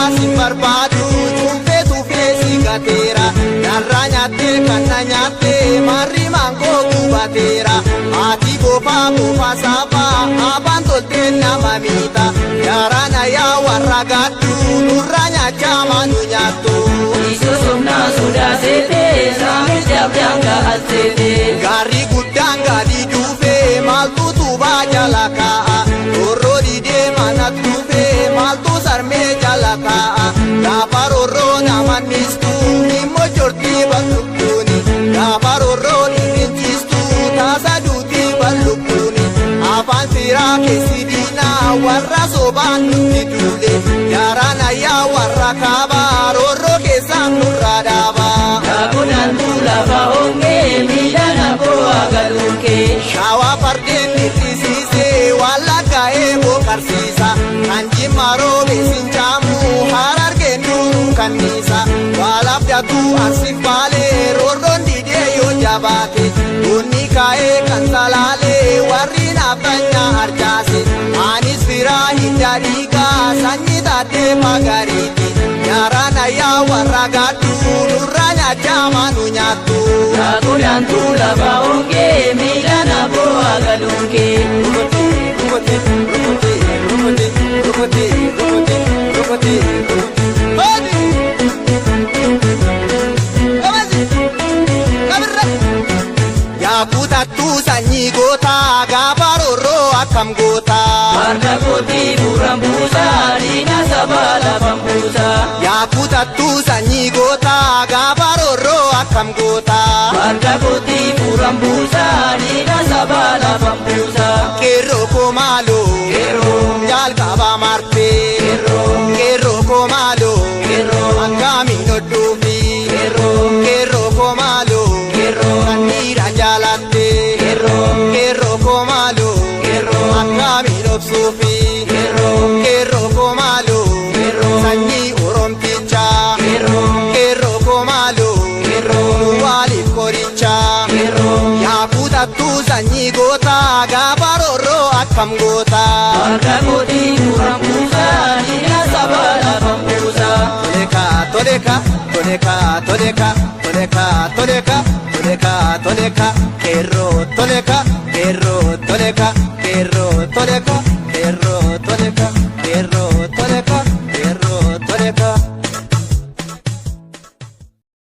Sirraa si barbaadu cuunfee tuufee si gateera. Narraa nyaattee kan na nyaattee maarri maangoo gubateera. Haati boofaa boofaa saafaa afaan toltee nama miita. Jaarana yaa warra gaadhu nurraa nyaachaa maanu nyaattu. Isosomnaa sodaa seetee saamicha abdaan alseetee. Gaarri guddaan gadi duufee maaltu tuubaa jala kaa'a. Roorroo didee mana tuufee maaltu sarmee jala kaa'a. Gaafa roorroo nama niistu immoo jortii bal'ukkuuni. Gaafa roorroo dhiifinchiistu taasa duutii bal'ukkuuni. Afaan firaa keessi diinaa warra sobaan nutti duule. Jaarana yaa warra kaabaa roorroo keessaan nurraa dhaabaa. Kaakunaan lafa hongee miidhaan abboo agaluukee. Shawaa fardeen dhiphisiisee wallagga eeboo qarsiisa. Kan jimma roobe sinjaamu harargeen nuu kanniisa. Waalaaf daatuu arsiif baalee roorroon didee yoo jabaate. Bunni kaa'ee kan salaalee warri naaftanyaa arjaase. Anis firaa hidda dhiigaa sanyii taaddee magariiti. Jaarana yaa warra gaadhu nurraa nyaachaa maanu nyaattu. Kaakunaan lafa hongee miidhaan abboo agaluukee. Rukute, rukute, rukute, rukute, rukute, rukute, rukute. Hodi! Kabasi! Kabirra! Yaa kutattuu sanyii gootaa gaafa roorroo akkam gootaa. Farda kootii bu'uuraan buusaa diina sabaa lafaan buusaa. Yaa kutattuu sanyii gootaa gaafa roorroo akkam gootaa. Farda kootii bu'uuraan buusaa diina sabaa lafaan buusaa. Qeerroo koo maaloo. Qeerroo. Jalqaba martee. Qeerroo. Qeerroo koo maaloo. Qeerroo. Akkamiin hodhuufi. Qeerroo. Qeerroo koo maaloo. Qeerroo. Kan dhiira jaalattee. Qeerroo. Qeerroo koo maaloo. Qeerroo. Akkamiin obsuufi. Qeerroo. Qeerroo koo maaloo. Qeerroo. Sanyii Oromtichaa. Qeerroo. Qeerroo koo maaloo. Qeerroo. Nu waaliif qorichaa. Qeerroo. Yaa kutattuu sanyii gootaa gaafa roorroo akkam gootaa. Farda kootii bu'uuraan buusaa diina sabaa lafaan buusaa. Toleka toleka toleka toleka toleka toleka toleka toleka qeerroo toleka.